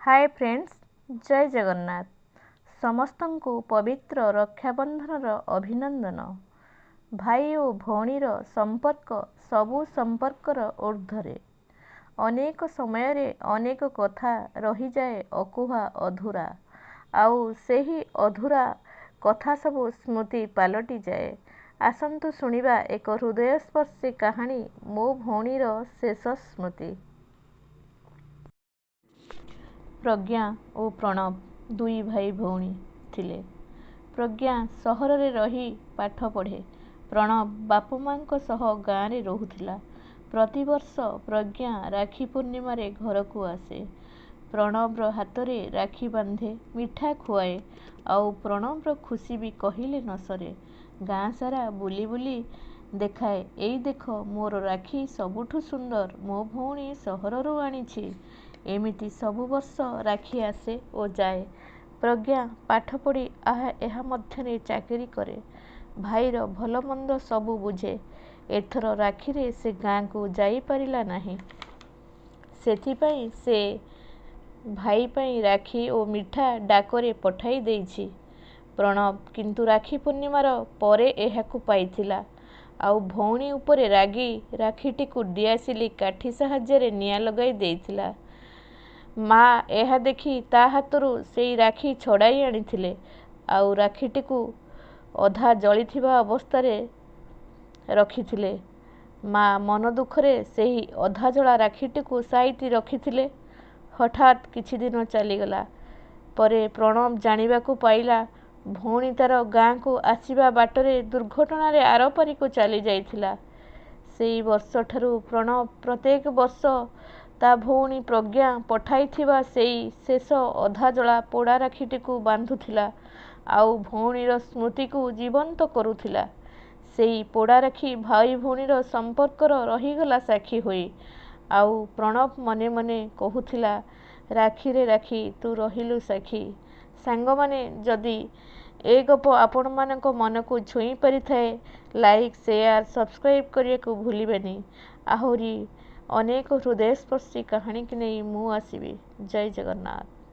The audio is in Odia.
ହାଏ ଫ୍ରେଣ୍ଡସ୍, ଜୟ ଜଗନ୍ନାଥ। ସମସ୍ତଙ୍କୁ ପବିତ୍ର ରକ୍ଷାବନ୍ଧନର ଅଭିନନ୍ଦନ। ଭାଇ ଓ ଭଉଣୀର ସମ୍ପର୍କ ସବୁ ସମ୍ପର୍କର ଊର୍ଦ୍ଧ୍ୱରେ। ଅନେକ ସମୟରେ ଅନେକ କଥା ରହିଯାଏ ଅକୁହା, ଅଧୁରା। ଆଉ ସେହି ଅଧୁରା କଥା ସବୁ ସ୍ମୃତି ପାଲଟିଯାଏ। ଆସନ୍ତୁ ଶୁଣିବା ଏକ ହୃଦୟସ୍ପର୍ଶୀ କାହାଣୀ, ମୋ ଭଉଣୀର ଶେଷ ସ୍ମୃତି। ପ୍ରଜ୍ଞା ଓ ପ୍ରଣବ ଦୁଇ ଭାଇ ଭଉଣୀ ଥିଲେ। ପ୍ରଜ୍ଞା ସହରରେ ରହି ପାଠ ପଢ଼େ। ପ୍ରଣବ ବାପମାଙ୍କ ସହ ଗାଁରେ ରହୁଥିଲା। ପ୍ରତିବର୍ଷ ପ୍ରଜ୍ଞା ରାକ୍ଷୀ ପୂର୍ଣ୍ଣିମାରେ ଘରକୁ ଆସେ। ପ୍ରଣବର ହାତରେ ରାକ୍ଷୀ ବାନ୍ଧେ, ମିଠା ଖୁଆଏ। ଆଉ ପ୍ରଣବର ଖୁସି ବି କହିଲେ ନ ସରେ। ଗାଁ ସାରା ବୁଲି ବୁଲି ଦେଖାଏ, ଏଇ ଦେଖ ମୋର ରାକ୍ଷୀ ସବୁଠୁ ସୁନ୍ଦର, ମୋ ଭଉଣୀ ସହରରୁ ଆଣିଛି। ଏମିତି ସବୁ ବର୍ଷ ରାକ୍ଷୀ ଆସେ ଓ ଯାଏ। ପ୍ରଜ୍ଞା ପାଠ ପଢ଼ି ଏହା ମଧ୍ୟରେ ଚାକିରି କରେ। ଭାଇର ଭଲମନ୍ଦ ସବୁ ବୁଝେ। ଏଥର ରାକ୍ଷୀରେ ସେ ଗାଁକୁ ଯାଇପାରିଲା ନାହିଁ। ସେଥିପାଇଁ ସେ ଭାଇ ପାଇଁ ରାକ୍ଷୀ ଓ ମିଠା ଡାକରେ ପଠାଇ ଦେଇଛି। ପ୍ରଣବ କିନ୍ତୁ ରାକ୍ଷୀ ପୂର୍ଣ୍ଣିମାର ପରେ ଏହାକୁ ପାଇଥିଲା। ଆଉ ଭଉଣୀ ଉପରେ ରାଗି ରାକ୍ଷୀଟିକୁ ଦିଆସିଲି କାଠି ସାହାଯ୍ୟରେ ନିଆଁ ଲଗାଇ ଦେଇଥିଲା। ମା ଏହା ଦେଖି ତା ହାତରୁ ସେଇ ରାକ୍ଷୀ ଛଡ଼ାଇ ଆଣିଥିଲେ, ଆଉ ରାକ୍ଷୀଟିକୁ ଅଧା ଜଳିଥିବା ଅବସ୍ଥାରେ ରଖିଥିଲେ। ମା ମନ ଦୁଃଖରେ ସେହି ଅଧାଜଳା ରାକ୍ଷୀଟିକୁ ସାଇତି ରଖିଥିଲେ। ହଠାତ୍ କିଛିଦିନ ଚାଲିଗଲା ପରେ ପ୍ରଣବ ଜାଣିବାକୁ ପାଇଲା, ଭଉଣୀ ତାର ଗାଁକୁ ଆସିବା ବାଟରେ ଦୁର୍ଘଟଣାରେ ଆରପାରିକୁ ଚାଲିଯାଇଥିଲା। ସେଇ ବର୍ଷଠାରୁ ପ୍ରଣବ ପ୍ରତ୍ୟେକ ବର୍ଷ ତା ଭଉଣୀ ପ୍ରଜ୍ଞା ପଠାଇଥିବା ସେଇ ଶେଷ ଅଧାଜଳା ପୋଡ଼ା ରାକ୍ଷୀଟିକୁ ବାନ୍ଧୁଥିଲା, ଆଉ ଭଉଣୀର ସ୍ମୃତିକୁ ଜୀବନ୍ତ କରୁଥିଲା। ସେଇ ପୋଡ଼ା ରାକ୍ଷୀ ଭାଇ ଭଉଣୀର ସମ୍ପର୍କର ରହିଗଲା ସାକ୍ଷୀ ହୋଇ। ଆଉ ପ୍ରଣବ ମନେ ମନେ କହୁଥିଲା, ରାକ୍ଷୀରେ ରାକ୍ଷୀ ତୁ ରହିଲୁ ସାକ୍ଷୀ। ସାଙ୍ଗମାନେ, ଯଦି ଏ ଗପ ଆପଣମାନଙ୍କ ମନକୁ ଛୁଇଁ ପାରିଥାଏ, ଲାଇକ୍, ସେୟାର, ସବସ୍କ୍ରାଇବ୍ କରିବାକୁ ଭୁଲିବେନି। ଆହୁରି ଅନେକ ହୃଦୟସ୍ପର୍ଶୀ କାହାଣୀକି ନେଇ ମୁଁ ଆସିବି। ଜୟ ଜଗନ୍ନାଥ।